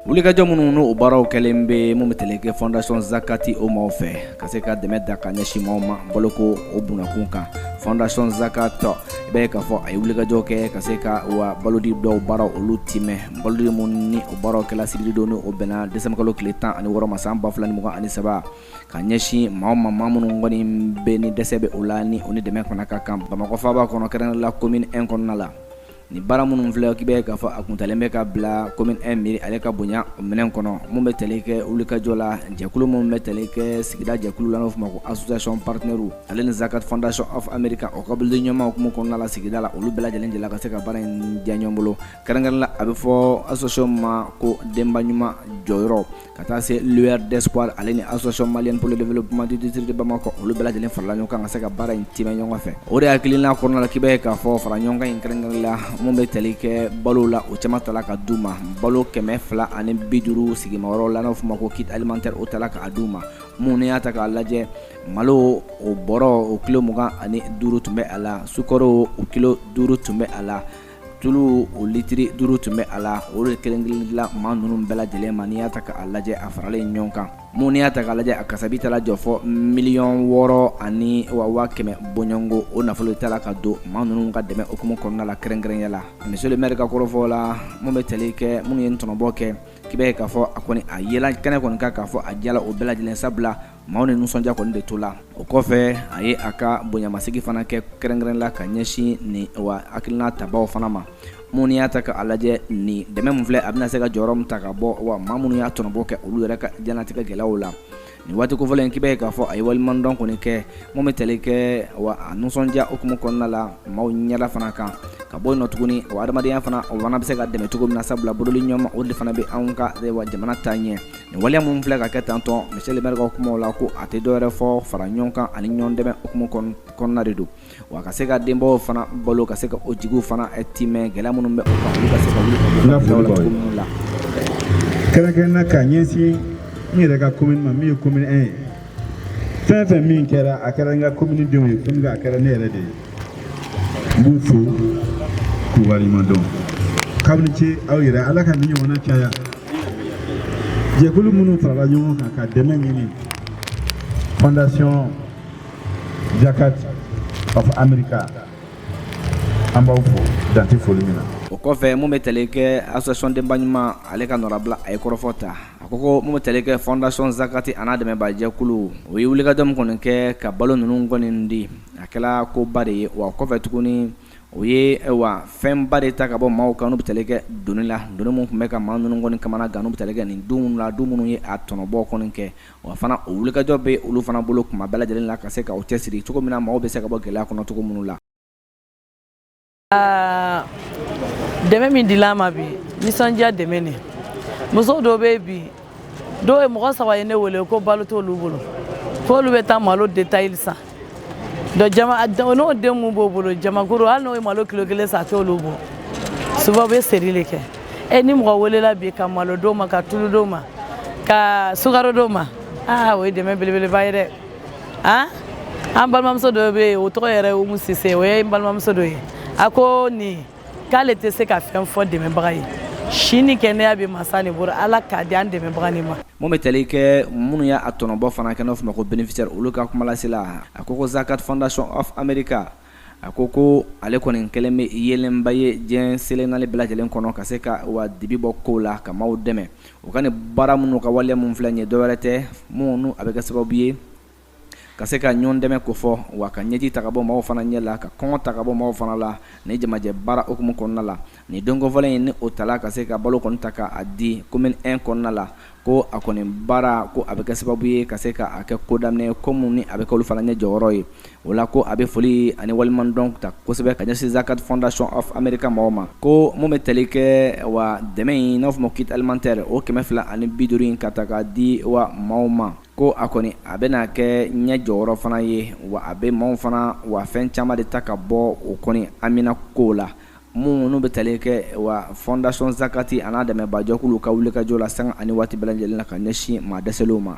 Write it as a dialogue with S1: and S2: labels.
S1: Wulikajɔ minnu n'o baaraw kɛlen bɛ mun bɛ tali kɛ fondation Zakati o maaw fɛ ka se ka dɛmɛ da ka ɲɛsin maaw ma baloko o bunakun kan. Fondation Zakat, i b'a ye k'a fɔ a ye wulikajɔ kɛ ka se ka wa balodi dɔw baaraw olu timɛ, balodi minnu ni o baaraw kɛla sibiridon ni o bɛnna décembre kalo tile 16 ma san 2023, ka ɲɛsin maaw ma, maa minnu kɔni bɛ ni dɛsɛ bɛ o la, ni o ni dɛmɛ fana ka kan Bamakɔ faaba kɔnɔ, kɛrɛnkɛrɛnnen la commune 1 kɔnɔna la. Nin baara minnu filɛ, k'i bɛ k'a fɔ a kuntalen bɛ ka bila commune 1 mairie ale ka bonya minɛn kɔnɔ. Mun bɛ tali kɛ wulikajɔ la, jɛkulu minnu bɛ tali kɛ sigida jɛkulu la, n'o fɔ ma ko association partenaire, ale ni Zakat Fondation of America, o ka bolodiɲɔgɔnma hukumu kɔnɔna la sigida la, olu bɛɛ lajɛlen jɛla ka se ka baara in diya ɲɔgɔn bolo. Kɛrɛnkɛrɛn la, a bɛ fɔ association ma ko Denba ɲuman jɔyɔrɔ, ka taa se Lueur d'espoir, ale ni Association malienne pour le développement du district de Bamako, olu bɛɛ lajɛlen farala ɲɔgɔn kan ka se ka baara in timɛ ɲɔgɔn fɛ. O de hakilina kɔnɔna la, k'i b'a ye k'a fɔ fara ɲɔgɔn kan in, kɛrɛnkɛrɛn la mun bɛ tali kɛ balo la, o caman tala ka d'u ma. Balo 250 sigimayɔrɔ la, n'o fɔ ma ko kit alimentaire, o tala k'a d'u ma. Mun n'i y'a ta k'a lajɛ, malo o bɔrɔ o kilo 25 tun bɛ a la, sukaro o kilo 5 tun bɛ a la, tulu o litiri 5 tun bɛ a la. O de kelen kelen dilan maa ninnu bɛɛ lajɛlen ma. N'i y'a ta k'a lajɛ, a faralen ɲɔgɔn kan, mun n'i y'a ta k'a lajɛ, a kasabi taara jɔ fɔ miliyɔn 6 ani wa 100 000 bɔɲɔgɔnko. O nafolo taara ka don maa ninnu ka dɛmɛ hukumu kɔnɔna la. Kɛrɛnkɛrɛnya la, monsieur le maire ka kɔrɔfɔ la, mun bɛ tali kɛ minnu ye tɔnɔbɔ kɛ, k'i b'a ye k'a fɔ a kɔni a yela kɛnɛ kɔni kan k'a fɔ a jala o bɛɛ lajɛlen, sabula maaw ni nisɔndiya kɔni de to la. O kɔfɛ, a ye a ka bonyamasigi fana kɛ, kɛrɛnkɛrɛn la ka ɲɛsin nin wa hakilina tabaw fana ma. Mun y'a ta k'a lajɛ, nin dɛmɛ min filɛ, a bɛna se ka jɔyɔrɔ min ta ka bɔ wa maa minnu y'a tɔnɔbɔ kɛ, olu yɛrɛ ka diɲɛlatigɛ gɛlɛyaw la nin waati kofɔlen in, k'i b'a ye k'a fɔ a ye waleɲumandɔn kɔni kɛ. Mun bɛ tali kɛ wa a nisɔndiya hukumu kɔnɔna la maaw ɲɛda fana kan ka bɔ yen nɔ tuguni, wa adamadenya fana, o fana bɛ se ka dɛmɛ cogo min na, sabula bololi ɲɔgɔn o de fana bɛ anw ka wa jamana taa ɲɛ. Nin waleya minnu filɛ ka kɛ tantɔn, monsieur le maire ka kumaw la, ko a tɛ dɔwɛrɛ fɔ fara ɲɔgɔn kan ani ɲɔgɔn dɛmɛ hukumu kɔnɔna de don, wa ka se ka denbaw fana balo, ka se ka o jigiw fana timɛ, gɛlɛya minnu bɛ o kan, olu ka se ka wuli ka bɔ la cogo minnu la.
S2: Kɛrɛnkɛrɛnna ka ɲɛsin n yɛrɛ ka commune ma, min ye commune 1 ye, fɛn fɛn min kɛra, a kɛra n ka commune denw ye komi a kɛra ne yɛrɛ de ye. N b'u fo k'u waleɲuman dɔn kabini ce aw yɛrɛ. Ala ka nin ɲɔgɔnna caya. Jɛkulu minnu farala ɲɔgɔn kan ka dɛmɛ ɲini Fondation Zakat of America, an b'aw fo dante foli min na.
S1: O kɔfɛ, mun bɛ tali kɛ association Denba ɲuman, ale ka nɔrabila, a ye kɔrɔfɔ ta. A ko ko mun bɛ tali kɛ Fondation Zakati a n'a dɛmɛbaajɛkulu, o ye wulikajɔ min kɔni kɛ ka balo ninnu kɔni di, a kɛla koba de ye. Wa kɔfɛ tuguni, o ye wa fɛnba de ta ka bɔ maaw kan, n'u bɛ tali kɛ doni la, doni min tun bɛ ka maa ninnu kɔni kamana gan, n'u bɛ tali kɛ nin du la, du minnu ye a tɔnɔbɔ kɔni kɛ. Wa fana, o wulikajɔ bɛ olu fana bolo kuma bɛɛ lajɛlen la, ka se ka o cɛsiri cogo min na maaw bɛ se ka bɔ gɛlɛya kɔnɔ cogo minnu la.
S3: Dɛmɛ min dila an ma bi, nisɔndiya dɛmɛ nin. Muso dɔw bɛ bi, dɔw ye mɔgɔ saba ye ne wele ko balo t'olu bolo, k'olu bɛ taa malo détail san. Donc jama n'o den mun b'o bolo, jamakuru, hali n'o ye malo kilo 1 san, a t'olu bɔ. Souvent u bɛ seri de kɛ. E ni mɔgɔ welela bi ka malo d'o ma, ka tulu d'o ma, ka sukaro d'o ma, aa, o ye dɛmɛ belebeleba ye dɛ. Han, an balimamuso dɔ bɛ yen, o tɔgɔ yɛrɛ ye Umu Sise, o ye n balimamuso dɔ ye. A ko nin k'ale tɛ se ka fɛn fɔ dɛmɛbaga ye. Si ni kɛnɛya bɛ masa nin bolo, Ala k'a di an dɛmɛbaga nin ma.
S1: Mun bɛ tali kɛ minnu y'a tɔnɔbɔ fana kɛ, n'o fɔ ma ko bénéficiaire, olu ka kumalasela, a ko ko Zakat Fondation of America, a ko ko ale kɔni kɛlen bɛ yeelenba ye diɲɛ selenali bɛɛ lajɛlen kɔnɔ, ka se ka wa dibi bɔ kow la ka maaw dɛmɛ. O ka nin baara minnu ka waleya minnu filɛ nin ye, dɔwɛrɛ tɛ, minnu a bɛ kɛ sababu ye ka se ka ɲɔgɔn dɛmɛ ko fɔ, wa ka ɲɛji ta ka bɔ maaw fana ɲɛ la, ka kɔngɔ ta ka bɔ maaw fana la ni jamajɛ baara hukumu kɔnɔna la. Nin don kofɔlen in ni o tala ka se ka balo kɔni ta k'a di commune 1 kɔnɔna la, ko a kɔni baara ko a bɛ kɛ sababu ye ka se k'a kɛ ko daminɛ ko mun ni a bɛ kɛ olu fana ɲɛ jɔyɔrɔ ye. O la, ko a bɛ foli ani waleɲumandɔn ta kosɛbɛ ka ɲɛsin Zakat Fondation of America mɔgɔw ma. Ko mun bɛ tali kɛ wa dɛmɛ in, n'a fɔ ma kit alimentaire, o 250 in ka ta k'a di wa maaw ma, ko a kɔni a bɛna kɛ ɲɛ jɔyɔrɔ fana ye, wa a bɛ maaw fana wa fɛn caman de ta ka bɔ o kɔni amina kow la. Mun n'u bɛ tali kɛ wa Fondation Zakati a n'a dɛmɛbaajɛkulu ka wulikajɔ la sanga ani waati bɛɛ lajɛlen na ka ɲɛsin maa dɛsɛlenw ma.